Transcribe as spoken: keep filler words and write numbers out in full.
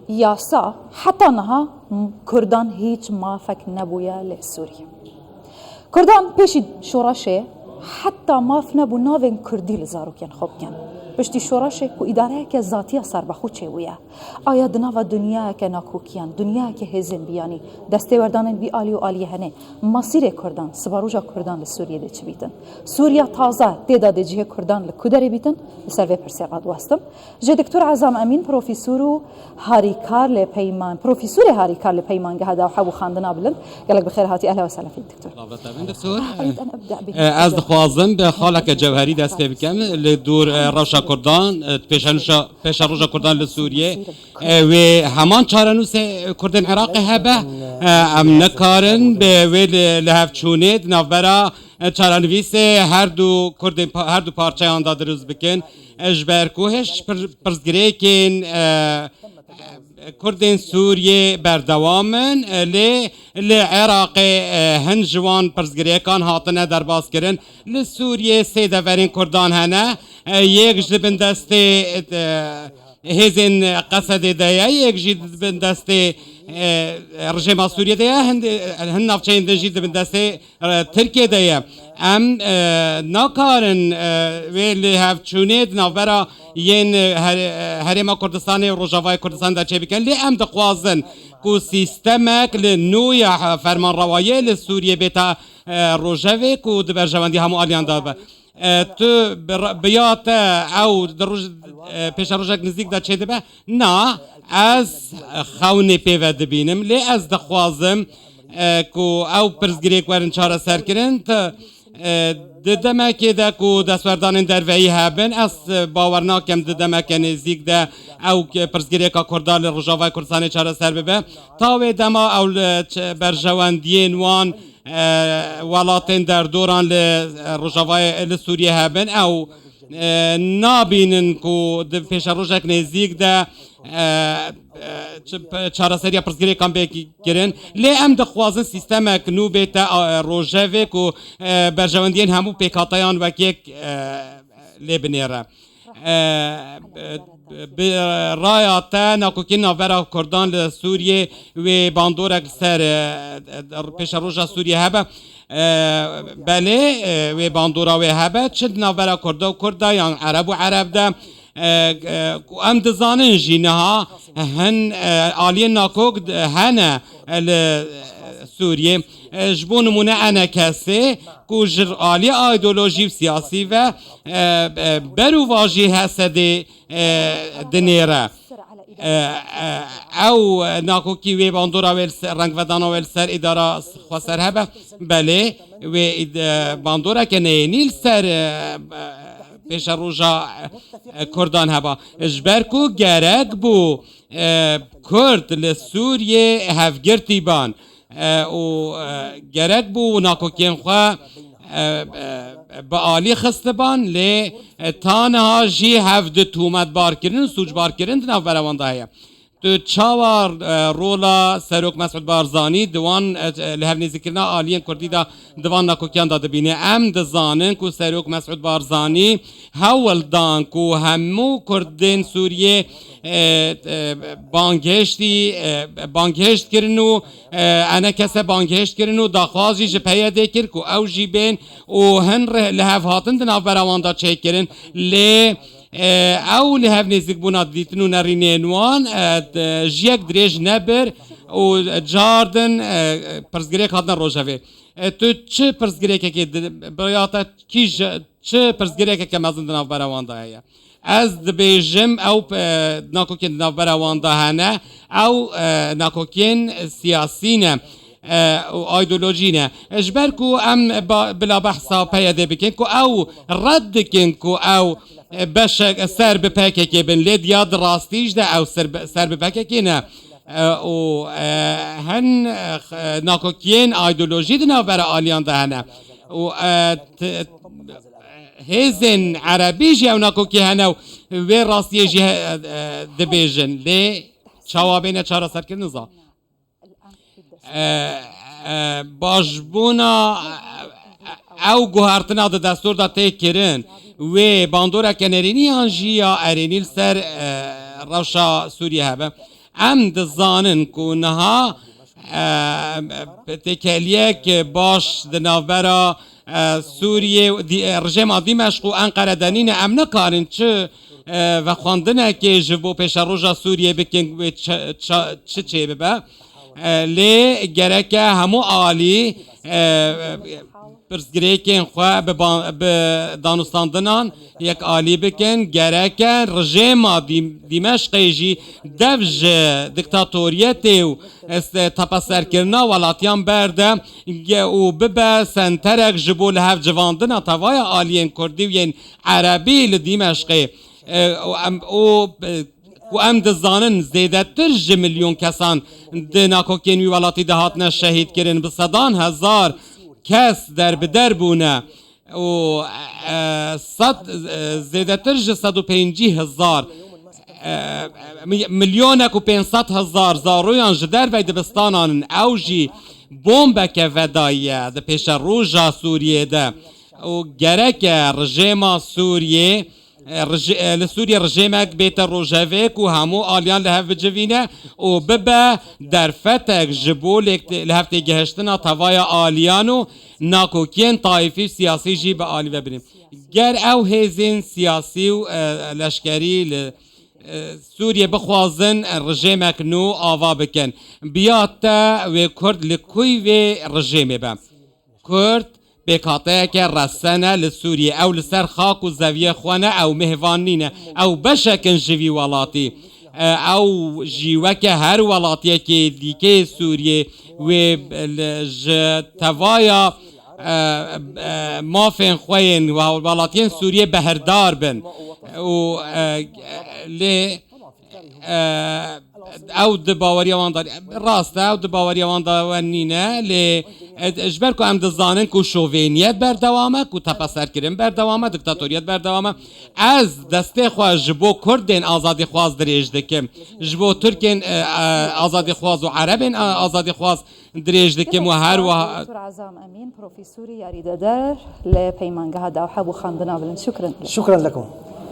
Yasa heta niha Kurdan hîç mafek nebûye li Sûriyê. Kurdan pêşî şoreşê heta maf nebû navên Kurdî li zarokên xwe bikin. Piştî şoreşê ku îdareyeke zatiya serbixwe çêbûye, aya di nava dinyayeke nakokiyan, dinyayeke hêzên biyanî, destêwerdanên vî alî û aliyê hene, masîrê Kurdan, sibaroja Kurdan li Sûriyê dê çi bîtin? Sûriya taze tê de dê cihê Kurdan li ku derê bîtin? Li ser vê pirsê radiwestim. Ji Doktor Ezam Emîn, profesor û harîkar li peyman, profesorê harîkar li Peymangeha Dawha û Xandina Bilind, gelek bi xêr hatî, ehla we sehla fîk doktor. Bavrata bin doktor. Arîd en ebda bi Eh, Ez dixwazim bi xaleke cewherî dest pê bikim. Li dûr eh, rewşa Kurdan, eh, pêşenûşa, pêşeroja Kurdan li Sûriyê, eh, wê heman çarenûsê Kurdên Iraqê hebe. Eh, em nikarin bi wê li, li hevçûnê di navbera eh, çarenivîsê her du Kurdên pa-, her du parçeyan de dirust bikin. Eh, ji ber ku hêj pir-, pirsgirêkên, eh, Kurdên Sûriyê berdewam in, eh, lê li Iraqê, eh, hin ji wan pirsgirêkan hatine derbas kirin. Li Sûriyê sê deverên Kurdan hene, eh, yek ji bin destê, eh, hêzên Qesedê de ye, yek jî di bin destê, eh, rejêma Sûriyê de ye, hin, hin navçeyên din jî di bin destê, eh, Tirkiyê de ye. Em, eh, nakarin, eh, wê li hevçûnê di navbera yên, eh, her-, eh, Herêma Kurdistanê û Rojavayê Kurdistanê de çêbikin, lê em dixwazin ku sîstemek li nû ya fermanrewayiyê li Sûriyê bête, eh, rojevê ku di berjewendiya hemû aliyan de be. E, tu bi ra-, bi ya te ew di roj, e, pêşerojek nizîk de çêdibe? Na, ez xewnê pê ve dibînim, lê ez dixwazim, e, ku ew pirsgirêk werin çareserkirin. Ti, e, di demekê de ku destwerdanên derveyî hebin, ez, e, bawer nakim di demeke nêzîk de ew ke-, pirsgirêka Kurda li Rojavayê Kurdistanê çareser bibe. Ta wê dema ew li ç-, berjewendiyên wan e, welatên derdoran li, e, Rojavayê, li Sûriyê hebin, ew, e, nabînin ku di pêşerojek nêzîk de, e, e, ç-, p-, çareseriya pirsgirêkan bê ki-, kirin. Lê em dixwazin sîstemek nû bête, e, rojevê ku, e, berjewendiyên hemû pêkhateyan wek yek, e, lê binêre. E, bi raya te nakokî navbera Kurdan li Sûriyê wê bandorek li ser, e, e, pêşeroja Sûriyê hebe. E, belê, e, wê bandora wê hebe, çi di navbera Kurda û Kurda yan Ereb û Ereb de, e, e, ku em dizanin jî niha hin, e, aliyên nakok d-, hene li, e, Sûriyê. E, ji bo nimûne enekesê ku ji aliyê aydolojî û siyasî ve e, e, berûvajî H S D'ê, e, dinêre. E, e, ew nakokî wê bandora wê li ser, rengvedana wê li ser îdara xweser hebe. Belê, wê îd-, e, bandoreke neyênî li ser, e, e, pêşeroja, e, Kurdan heba. Ji ber ku gerek bû, e, Kurd li Sûriyê hevgirtî ban. E, û, e, gerek bû nakokên xwe, e, e, bi alî xistiban, lê, e, ta niha jî hev di tûmetbar kirin û sûcbar kirin di navbera wan de heye. Tu çawa, e, rola Serok Mesûd Barzanî di wan, e, li hevnêzîkirina aliyên Kurdî de di van nakokiyan de dibîne? Em dizanin ku Serok Mesûd Barzanî hewl dan ku hemû Kurdên Sûriyê, e, e, bangihêştî, e, bangihêşt kirin û, e, enekese bangihêşt kirin û daxwaz jî ji P Y D'ê kir ku ew jî bên û hin re-, li hev hatin di navbera wan de çêkirin. Lê, e, ew li hev nêzîkbûna didîtin û nerînên wan, e, d-, ji yek dirêj nebir û cardin, e, pirsgirêk hatine rojevê. E, tu çi pirsgirêkekê di-, bi raya te kî ji, çi pirsgirêkeke mezin di navbera wan de heye? Ez dibêjim, ew, e, nakokên di navbera wan de hene, ew, e, nakokên siyasî ne, e, û aydolojî ne. E, ji ber ku em ba-, bila behsa P Y D'ê bikin, ku ew red dikin ku ew, e, beşek ser bi P K K bin, lê diya di rastî jî de ew ser bi, ser bi P K K ne. E, û, e, hin, e, x-, e, nakokiyên aydolojî di navbera aliyan de hene. Û, e, t-, hêzên erebî jî ew nakokî hene û wê rastiyê jî he-, e, dibêjin. Lê çawa bêne çareserkirin niza. E, e, başbûna, e, ew guhertina di destûr de tê kirin, wê bandoreke nerênî yan jî ya erênî li ser, e, rewşa Sûriyê hebe. Em dizanin ku niha, e, têkeliyek baş di navbera, e, Sûriyê û Dî-, e, rejêma Dîmeşq û Enqere de nîne. Em nikarin çi, e, vexwendinekê ji bo pêşeroja Sûriyê bikin wê çi, ça-, çi çê bibe. E, lê gereke hemû alî, e, pirsgirêkên xwe bi ba-, bi danûstandinan yekalî bikin. Gereke rejêma Dîm-, Dîmeşqê jî dev ji diktatoriyetê û est-, tepeserkirina welatiyan berde ge-, û bibe senterek ji bo lihevcivandina tevaya aliyên kurdî û yên erebî li Dîmeşqê. E, û em, û, e, ku em dizanin zêdetir ji milyon kesan di nakokên wî welatî de hatine şehîd kirin, bi sedan hezar kes derbider bûne û, e, sed, e, zêdetir ji sed û pêncî hezar, e, mi-, milyonek û pênc sed hezar zaroyan ji dervey dibistanan in. Ew jî bombeke vedayiye di pêşeroja Sûriyê de û gereke rejêma Sûriyê, e, rij-, e, li Sûriyê rejêmek bête rojevê ku hemû aliyan li hev bicivîne û bibe derfetek ji bo lêk-, li hev têgihiştina tevaya aliyan û nakokiyên taîfî û siyasî jî bi alî ve bînin. Ger ew hêzên siyasî û, e, leşkerî li, e, Sûriyê bixwazin, e, rejêmek nû ava bikin, biya te wê Kurd li kûy vê rejêmê be. Kurd pêkhateyeke resen e li Sûriyê. Ew li ser xak û zeviyê xwe ne, ew mêvan nîne. Ew beşek in ji vî welatî. E, ew jî weke her welatiyekê dîkê Sûriyê wê li, ji tevaya, e, e, mafên xwe yên we-, welatiyên Sûriyê behirdar bin. Û, e, lê, e, ew di baweriya wan de, rast e, ew di baweriya wan de we nîne, lê, e, ji ber ku em dizanin ku şovêniyet berdewam e, ku tepeserkirin berdewam e, diktatoriyet berdewam e, ez destê xwe ji bo Kurdên azadîxwaz dirêj dikim, ji bo Tirkên, e, e, azadîxwaz û Erebên, e, azadîxwaz dirêj dikim û her wiha. دکتر عزام امین، پروفیسوری یاریدەدەر لە پەیمانگەها داوحە بۆ خواندنا بلند. شکرا. شکرا لەکم.